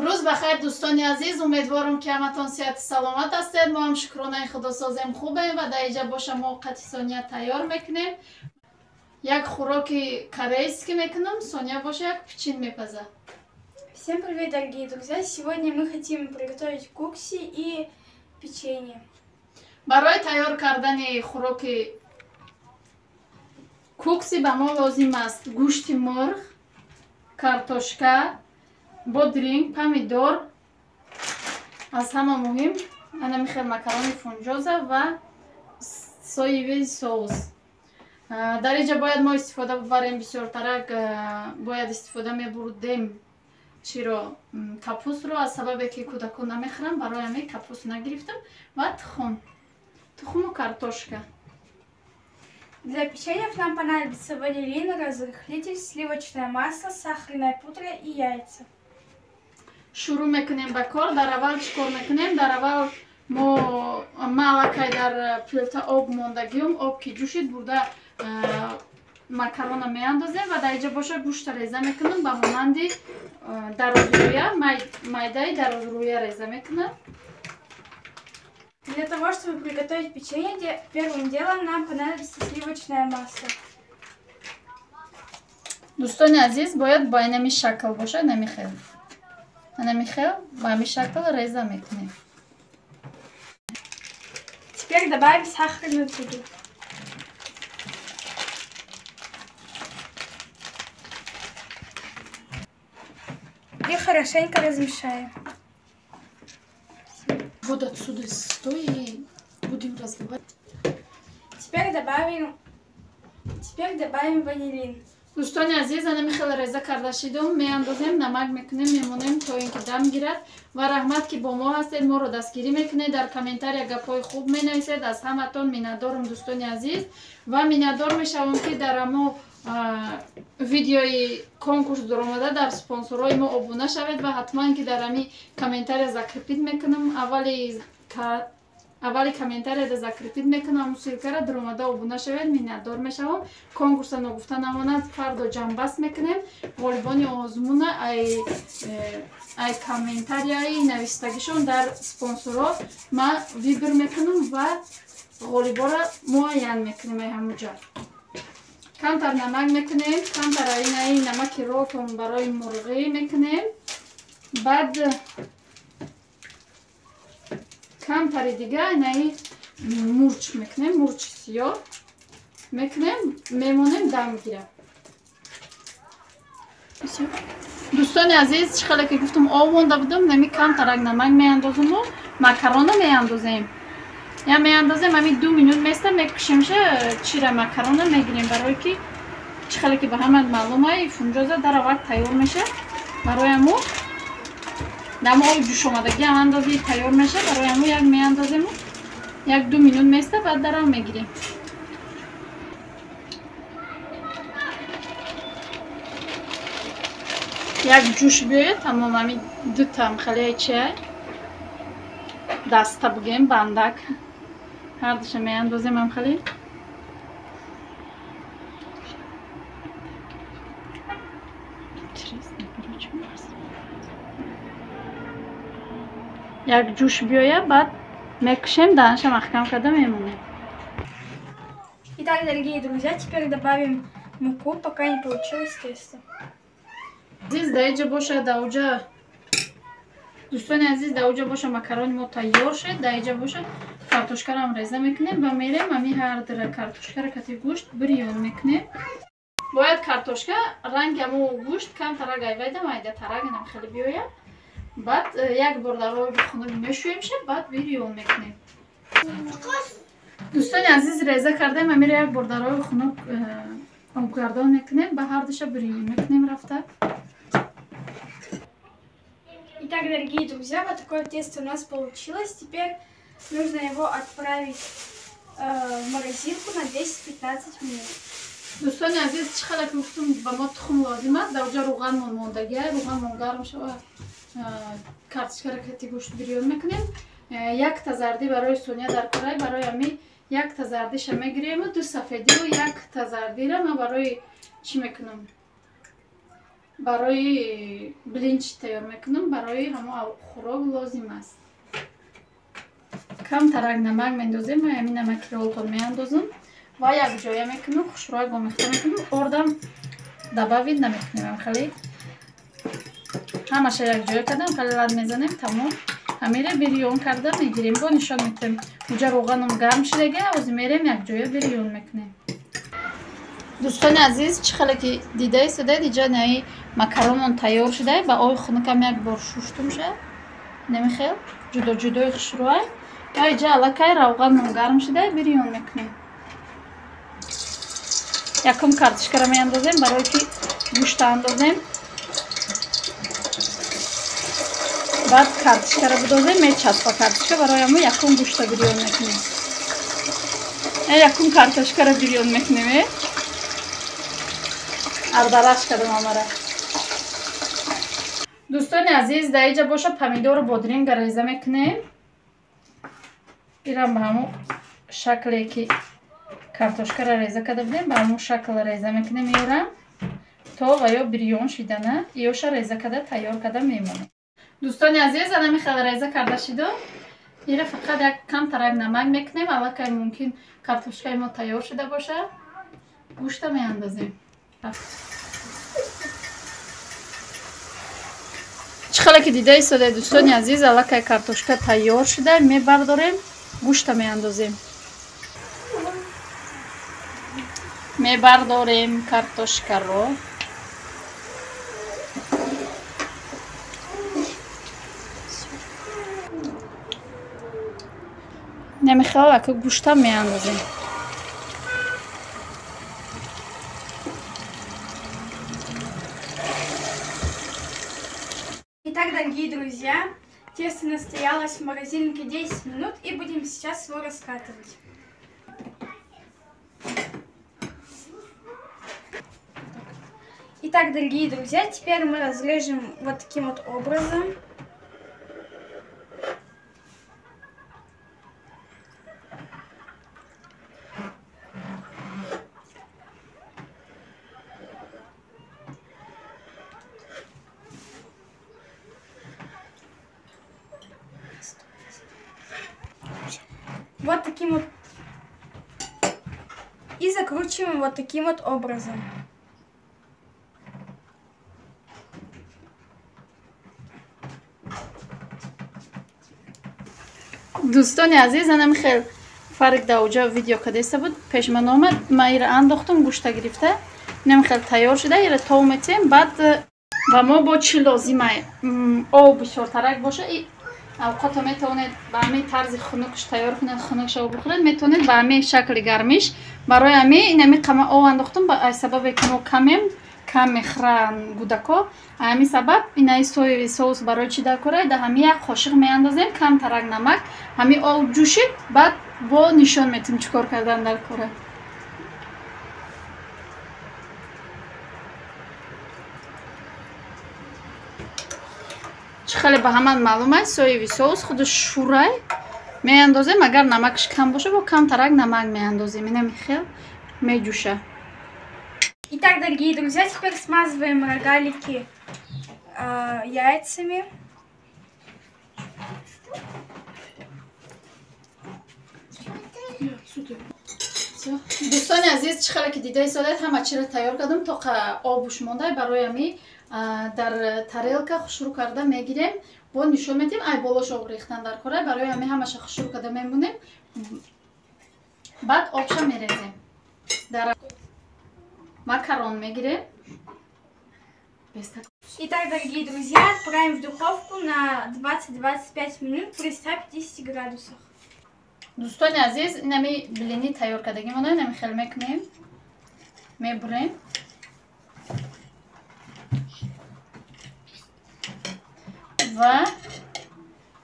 Рӯз ба хайр, дӯстони азиз. Умедворам, ки ҳаматон сиҳати саломат ҳастед. Мо ҳам, шукронаи худо, созем, хубем. Ва дар инҷа боша мо қати Сония тайёр мекунем як хӯроки корейский мекунам. Сония боша як пичин мепазад. Всем привет, дорогие друзья! Сегодня мы хотим приготовить кукси и печенье. Барои тайёр кардани хӯроки кукси ба мо лозим аст гӯшти мурғ, картошка, бодринг, помидор, аз ҳама муҳим ана михел макарони фунҷоза ва соевый соус. Дар инҷа бояд мо истифода бубарем, бисёртарак бояд истифода мебурдем чиро, капустро. Аз сабабе ки кӯдакон намехӯрам, барои ҳамин капуст нагирифтам ва тухм, тухму картошка. Для печенья нам понадобится ванилин, разрыхлитель, сливочное масло, сахарная пудра и яйца. Шурӯъ мекунем ба кор. Дар аввал чӣ кор мекунем? Дар аввал мо малакай дар плита об мондагиум. Об ки ҷӯшид, бурда макарона меандозем ва дар инҷа боша гӯшта реза мекунам, ба монанди дарозрӯя, майдаи дарозрӯя реза мекунам. Для того, чтобы приготовить печенье, первым делом нам понадобится сливочное масло. Дӯстони азиз, бояд ба инами шакл бошад, намихел, анамихел, ба ҳамин шакл реза мекунем. Теперь добавим сахарную пудру. И хорошенько размешаем. Вот отсюда стой и будем разливать. Теперь добавим ванилин. Дӯстони азиз, ана михел реза карда шидум, меандозем, намак мекунем, мемонем, то ин ки дам гирад. Ва раҳмат, ки бо мо ҳастед, моро дастгирӣ мекунед, дар комментария гапҳои хуб менависед. Аз ҳаматон миннатдорум, дӯстони азиз, ва миннатдор мешавам, ки дар амо видеои конкурс дуромада дар спонсорҳои мо обуна шавед. Ва ҳатман ки дар ами комментария закрепить мекунам, аввали комментарияда закрепить мекунам ссылкара, дуромада обуна шавед, миннатдор мешавам. Конкурса ногуфта намонад, фардо ҷамъбаст мекунем ғолибони озмуна ай комментарияи навистагишон дар спонсорҳо ма выбор мекунам ва ғолибора муайян мекунем. Ай ҳамуҷа камтар намак мекунем, камтар аинаи намаки ротон барои мурғӣ мекунем, баъд камтари дига инаи мурч мекунем, мурчи сиёҳ мекунем, мемонем, дам гирад. Дӯстони азиз, чӣ хеле ки гуфтам, об монда будам, нами камтарак намак меандозуму макарона меандозем. Я меандозем, ами 2 минут места, мекушемша чира, макарона мегирем, барое ки чӣ хеле ки ба ҳама маълумай, фунҷоза дар аввал тайёр меша. Барои аму дамо оби ҷӯшомадагӣ ҳам андози, тайёр меша. Барои аму як меандозему, 1-2 минут места, баъд дарав мегирем. Як ҷӯш биёяд, тамом. Ами дутам хеле чай даста бугем, бандак, ҳардуша меандозем ам хеле. Интересно, короче, як ҷӯш биёяд, баъд мекушем, даҳанша маҳкам карда мемонем. Итак, дорогие друзья, теперь добавим муку, пока не получилось тесто. Азиз, дар инҷа боша, дар дӯстони азиз, дар уҷа боша макарони мо тайёр шуд. Дар инҷа боша картошкарам реза мекунем ва мерем, ами ҳардира картошкара кати гӯшт бирён мекунем. Бояд картошка ранги амо гӯшт камтарак айвайда майдатарак инам хеле биёяд. Баъд як бор дар оби хунук мешӯемша, баъд бирён мекунем. Дӯстони азиз, реза кардем, амира як бор дар оби хунук обгардон мекунем, ба ҳардуша бирён мекунем рафта. Итак, дорогие друзья, вот такое тесто у нас получилось. Теперь нужно его отправить в морозилку на 10-15 минут. Дӯстони азиз, чӣ хеле ки гуфтум, ба мо тухм лозим аст. Дар уҷа рӯғанмон мондагия, рӯғанмон гарм шава, картошкара кати гӯшт бирён мекунем. Якта зардӣ барои Соня дар курай, барои ами якта зардиша мегирему, ду сафедиву якта зардира ман барои чӣ мекунам. Барои блинчи тайёр мекунам, барои ҳамо хӯрок лозим аст. Камтарак намак мендозем, ман ҳамин намаки ролтон меандозам ва якҷоя мекунам, хушрӯяк омехта мекунам. Ордам добавить намекунем, хеле ҳамаша якҷоя кардам, хеле лат мезанем, тамом. Ҳамере бирён карда мегирем, бо нишон метем. Уҷа равғаном гарм шудага, ҳозир мерем якҷоя бирён мекунем. Дӯстони азиз, чӣ хеле ки дида истодаед, иҷа наи макаронмон тайёр шуда, ба оби хунукам як бор шуштум ша. Намехел ҷудо ҷудои хушрӯай. Ва иҷа аллакай равғанмон гарм шуда, бирён мекунем. Якум картошкаро меандозем, барое ки гӯшта андозем. Баъд картошкаро бидозем, мечаспа картошка, барои ҳамо якум гӯшта бирён мекунем. Якум картошкаро бирён мекунем. Ардараш кардам амара. Дӯстони азиз, дар иҷа боша помидору бодринга реза мекунем. Ирам ба ҳамо шакле ки картошкаро реза карда будем, ба ҳамон шакл реза мекунем иёрам, то ва ё бирён шидана, иёша реза карда тайёр карда мемонем. Дӯстони азиз, ана хел реза карда шиду. Ира фақат як камтарак намак мекунем, аллакай мумкин картошкаи мо тайёр шуда боша. Гӯшта меандозем. Чӣ хеле ки дида истодаед, дӯстони азиз, аллакай картошка тайёр шуда, мебардорем, гӯшта меандозем. Мебардорем картошкаро. Намехоҳам ака гӯшта меандозем. Итак, дорогие друзья, тесто настоялось в морозильнике 10 минут, и будем сейчас его раскатывать. Итак, дорогие друзья, теперь мы разрежем вот таким вот образом. Вот таким вот. И закручиваем вот таким вот образом. Дӯстони азиз, анам хел фарқ да уҷа видео кадеста буд, пеш ман омад, ман ира андохтум, гӯшта гирифта, инам хел тайёр шуда, ира тов метем, баъд ва мо бо чӣ лозима? Об бисёртарак боша, и авқото метавонед ба ҳамин тарзи хунукш тайёр кунед, хунукшао бихӯред, метавонед ба ҳамин шакли гармиш. Барои ҳамин инами қама об андохтум, аз сабабе ки мо камем, кам мехӯранд гӯдако, ҳамин сабаб инаи соевый соус барои чӣ даркора, да ҳамин як қошиқ меандозем, камтарак намак, ҳамин об ҷӯшид, баъд бо нишон метем чӣ кор кардан дар кора. Чӣ хеле ба ҳаман маълум аст, соевый соус худаш шӯрай меандозем, агар намакаш кам боша, бо камтарак намак меандозем, инами хел меҷӯша. Итак, дорогие друзья, теперь смазываем рогалики яйцами. Дӯстони азиз, чӣ хеле ки дида истодаед, ҳама чиро тайёр кардам, то обуш монда, барои ҳамин дар тарелка хушрӯ карда мегирем, бо нишон медиҳем, ай болош об рехтан дар кора, барои ҳамин ҳамаша хушрӯ карда мемонем, баъд обша мерезем. Дар макарон мегирем. Итак, дорогие друзья, отправим в духовку на 20-25 минут при 150 градусах. Дӯстони азиз, инами блини тайёр кардагимона, инами хел мекунем, мебурем. Ва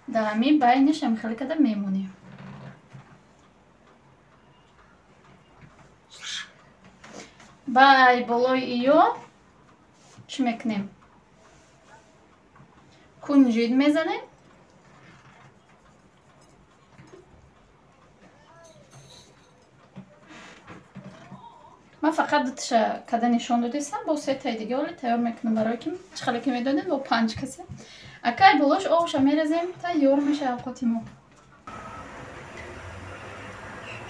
дар ҳамин байниш ҳами хеле карда мемонем. Бай болои иё чӣ мекунем? Кунҷид мезанем. Ман фақат Фақат дуташа када нишон додистам, бо сетаи дига оли тайёр мекунам, барое ки чӣ хеле ки медонед, бо панҷ касе. Акай болош обша мерезем, тайёр меша авқоти мо.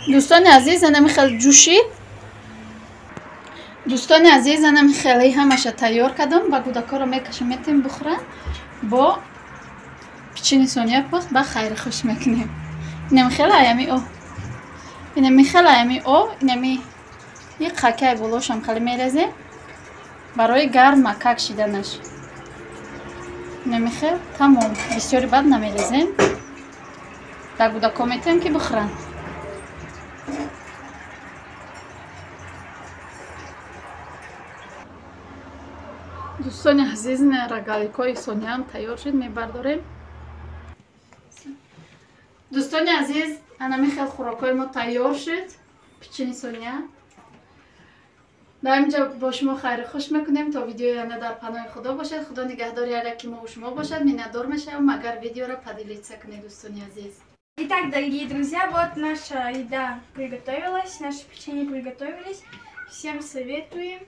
Дӯстони азиз, анами хел ҷӯшид. Дӯстони азиз, анами хеле ҳамаша тайёр кардам, ба кӯдакҳоро мекашам, метем бихӯранд. Бо печени Сония пухт, ба хайри хуш мекунем. Инами хеле аями о. Инами хеле аями о, инами як қакай болошам хеле мерезем барои гарм макак шиданаш. Инами хел тамом, бисёри бад намерезем. Дар кӯдакҳо метем ки бихӯранд. Дӯстони азиз, рогаликҳои Сониям тайёр шуд, мебардорем. Дӯстони азиз, анами хел хӯрокҳои мо тайёр шуд, печени Сония. Дар инҷо бо шумо хайри хуш мекунем. То видеои оянда дар паноҳи Худо бошед. Худо нигаҳдори ҳар яки мо шумо бошад. Миннатдор мешавем, агар видеоро поделиться кунед, дӯстони азиз. Итак, дорогие друзья, вот наша еда приготовилась, наши печенье приготовились. Всем советуем.